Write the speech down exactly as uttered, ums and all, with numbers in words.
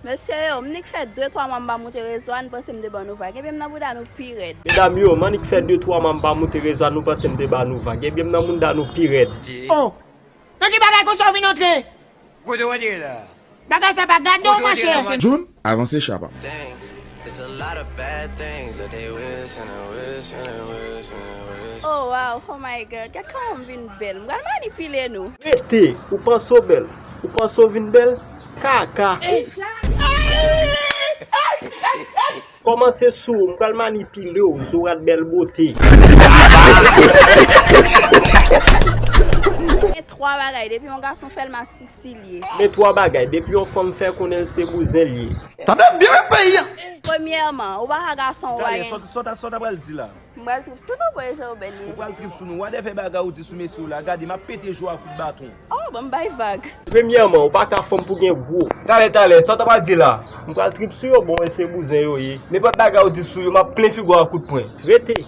Mesye yo, m nik fè de twa mwa m pa moute rezo a, n panse m te ban nou vag. Ebyen m nan bouda nou pi rèd. Medam yo, m annik fè de twa mwa m pa moute rezo a, nou panse m te ba nou vag. Ebyen m nan bouda nou pi rèd. Oh! Nan ki bagay konsa w vin antre? Kote w antre la? Bagay sa pa gade w, monchè. Jun, avanse chapa. Oh wow, oh my god, gad kòman m vin bèl. M pral manipile nou. Rete, ou panse w bèl? Ou panse w vin bèl? Kaka. Kòmanse sou ou, m pral manipile w, zorat bèl bote. Gen twa bagay, depi yon gason fè l masisi li ye. Men twa bagay, depi yon fanm fè konnen l se bouzen l ye. Tande byen wi peyi a. Premyèman, ou pa ka gason ou pa Talè, gen. Sa w- sa w ta- sa w ta pral di la? M pral trip sou nou, boy, jan ou bèl ye. Ou pral trip sou nou, whatever bagay ou di sou mesye w la, gade m ap pete je w a kout baton. Oh, ban m bay vag. Premyèman, ou pa ka fanm pou gen gwo. Talè, talè, sa w ta pral di la? M pral trip sou yo, bon, e se bouzen yo ye. Nenpòt bagay ou di sou yo, m ap plen figo a kout pwen. Rete.